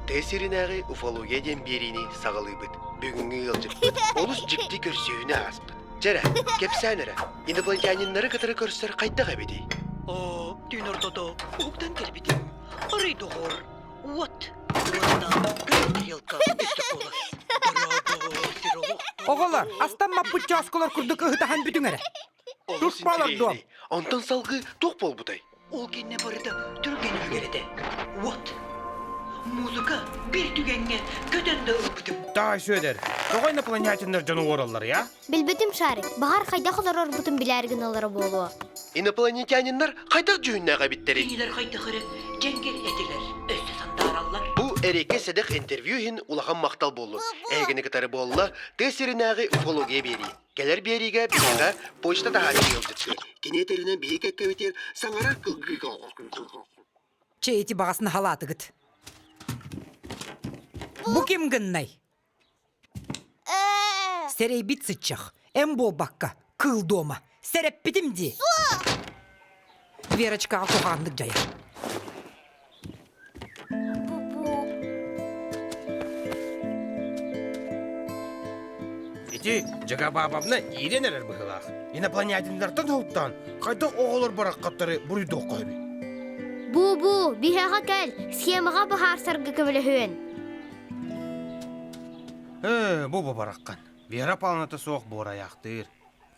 Тыа сиринээҕи уфология диэн биэриини саҕалыыбыт. Бүгүҥҥү ыалдьыппыт олус дьикти көрсүһүүнү ааспыт. Дьэ эрэ, кэпсээн эрэ, инопланетяниннары кытары көрсөр хайдах эбитий? Оо, түүн ортото уһуктан кэлбитим. Арай доҕор, уот уонна күн тарелка өстө куолас. Дорообо, сир олох. Оҕолор, астаммаппыт чоосколор курдук ыһытаһан бүтүҥ эрэ. Олус Туспалар дуом. интэриэһинэй. Онтон салгыы туох буолбутай? Ол кэннэ барыта түргэн үлүгэр этэ. Уот. Музыка биир түгэҥҥэ көтөн да ылбытым. Таай Сүөдэр, тоҕо инопланетяннар дьону уораллар, я? Билбитим Шарик, баҕар хайдах олорорбутун билээр гыналлара буолуо. Инопланетяниннар хайдах дьүһүннээх эбиттэрий? Кинилэр хайдах эрэ дьэҥкир этилэр, өссө сандаараллар. Бу эриэккэ сэдэх интервью иһин улахан махтал буоллун. Эһигини кытары буолла тыа сиринээҕи уфология биэрии. Кэлэр биэриигэ биһиэхэ почта таһаарыы ыалдьыттыыр. Кини этэринэн биһиги кэккэбитигэр саҥарар Чэ ити баҕас наһалаатыгыт. Бу ким гыннай? Сэрэйбит сыччах, эм буолбакка, кыыл дуома. Сэрэппитим дии. Верочкаҕа куһаҕаннык дьайар. Ити Жагабабовна иирэн эрэр быһыылаах. Инопланетяннартан соһуттаан, хайдах оҕолор бараххаттары буруйдуохха эбит. Бу-бу, биһиэхэ кэл, схемаҕа быһаарсарга көмөлөһүөн. Ээ, бу бу бараххан. Вера Павловната суох буорайаахтыыр.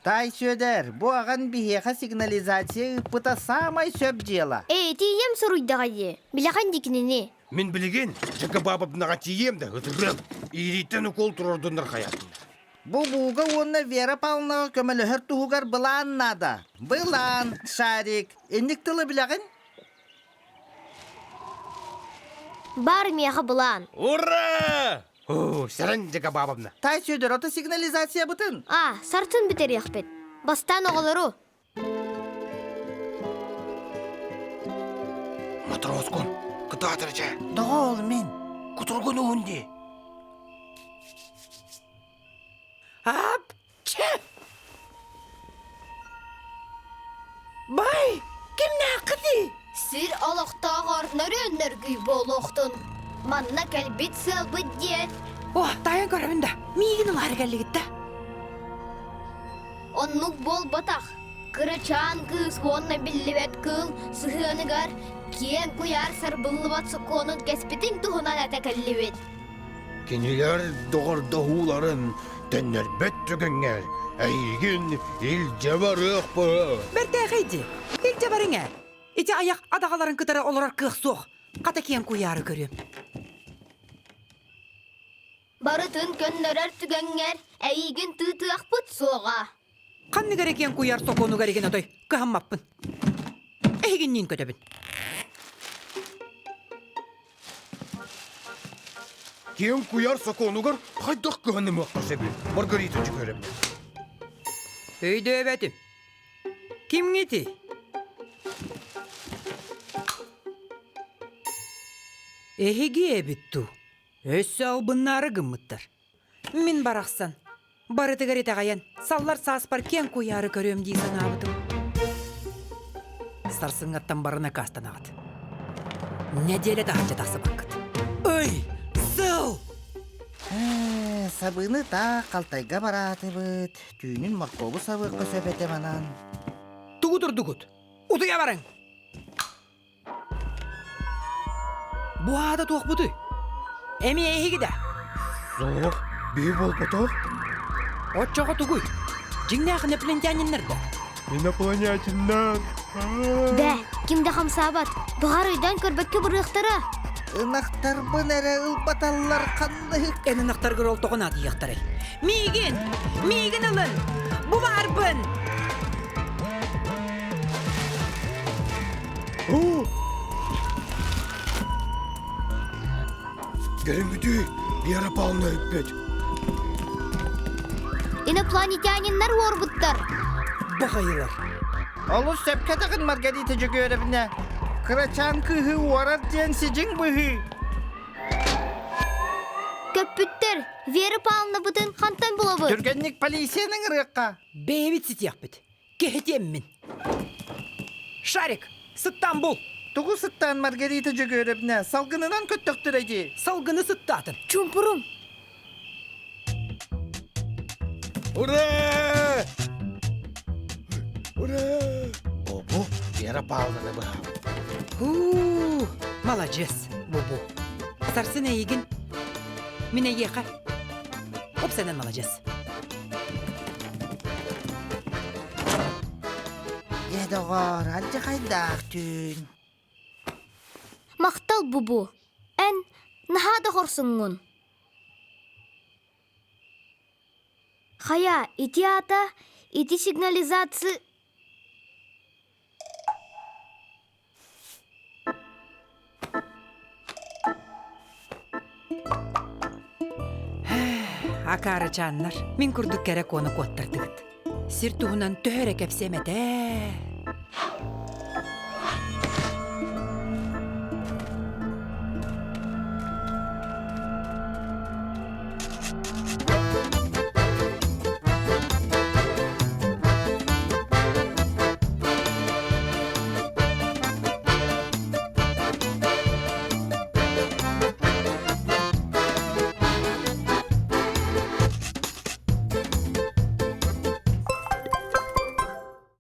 Таай Сүөдэр, бу аҕан биһиэхэ сигнализация ыыппыта саамай сөп дьыала. Ээ, тиийэм суруйдаҕа дии. Билэҕин дии кинини. Мин билигин Жагабабовнаҕа тиийиэм да ытырыам. Иирииттэн укуол туруордуннар хайаатыннар. Бу бууга уонна Вера Павловнаҕа көмөлөһөр туһугар былаан наада. Былаан, Шарик. Инник тылы билэҕин? Бар миэхэ былаан. Ура! Оо, сэрэн Жагабабовна. Таай Сүөдэр, ото сигнализациябытын. А, сартын бүтэриэхпит. Бастаан оҕолору. Матроскун, кытаатыр дьэ. Тоҕо ол мин? Кутургун уһун дии. Апчы! Бай, кимнээххитий? Сир олохтооҕор нөрүөн-нөргүй буолуохтун. Манна кэлбит сыалбыт диэн. О, таайан көрөбүн да, миигин ылаары кэллигит да. Оннук буолбатах. Кырачаан кыыс уонна биллибэт кыыл сыһыаныгар киэҥ куйаар сарбыллыбат сокуонун кэспитин туһунан этэ кэллибит. Кинилэр доҕордоһууларын төннөрбөт түгэҥҥэр эйигин илдьэ барыахпыт. Бэртээхэй дии. Илдьэ барыҥ ээ. Ити айах адаҕаларын кытары олорор кыах суох. Хата киэҥ куйаары көрүөм. Барытын көннөрөр түгэҥҥэр эйигин тыытыахпыт суоҕа. Ханнык эрэ киэҥ куйаар сокуонугар игин отой кыһаммаппын. Эһигинниин көтөбүн. Киэҥ куйаар сокуонугар хайдах кыһанымыахха сөбүй, Маргарита Дьөгүөрэбинэ? Өйдөөбөтүм. Кимҥитий? Эһиги эбит дуу? Өссө албыннаары гыммыттар. Мин барахсан, барытыгар итэҕэйэн, саллар сааспар киэҥ куйаары көрүөм дии санаабытым. Сарсыҥҥаттан бары накаастанаҕыт. Нэдиэлэ таһырдьа тахсыбаккыт. Ый! Сыл! Ээ, сабыыны таах халтайга бараатыбыт. Түүнүн моркуобу сабыахха сөп этэ манан. Тугу турдугут? Утуйа барыҥ! Бу аата туохпутуй? Эмиэ эһиги да? Суох, биһи буолбатах. Оччоҕо тугуй? Дьиҥнээх инопланетяниннар да? Инопланетяннар. Бээ, ким да хамсаабат. Баҕар өйдөөн көрбөккө барыахтара. Ынахтарбын эрэ ылбаталлар ханнык. Эн ынахтаргар ол тоҕо наадыйыахтарай? Миигин! Миигин ылын! Бу баарбын! Көрүҥҥүтүй, Вера Павловна өлбүт. Инопланетяниннар уорбуттар. Баҕайылар. Олус сөпкө этэҕин, Маргарита Дьөгүөрэбинэ. Кырачаан кыыһы уорар диэн сидьиҥ быһыы. Көппүттэр. Вера Павловнабытын хантан булабыт? Түргэнник полицияны ыҥырыахха. Бэйэбит ситиэхпит. Кэһэтиэммин. Шарик, сыттаан бул. Тугу сыттаан Маргарита Дьөгүөрөбүнэ салгынынан көттөхтөрө дии. Салгыны сыттаатын. Чумпурум. Ура! Ура! Бобу Вера Павловна быһаабыт. Һуу, маладьыас, Бобу. Сарсын эйигин. Мин эйиэхэ. Опсанан маладьыас. Дьэ, доҕоор, алдьархайдаах түүн. Махтал Бубу. Эн наһаа да хорсуҥҥун. Хайа, ити аата, ити сигнализация... Акаарычааннар, мин курдук кэрэ куону куоттардыгыт. Сир туһунан төһө эрэ кэпсиэм этэ.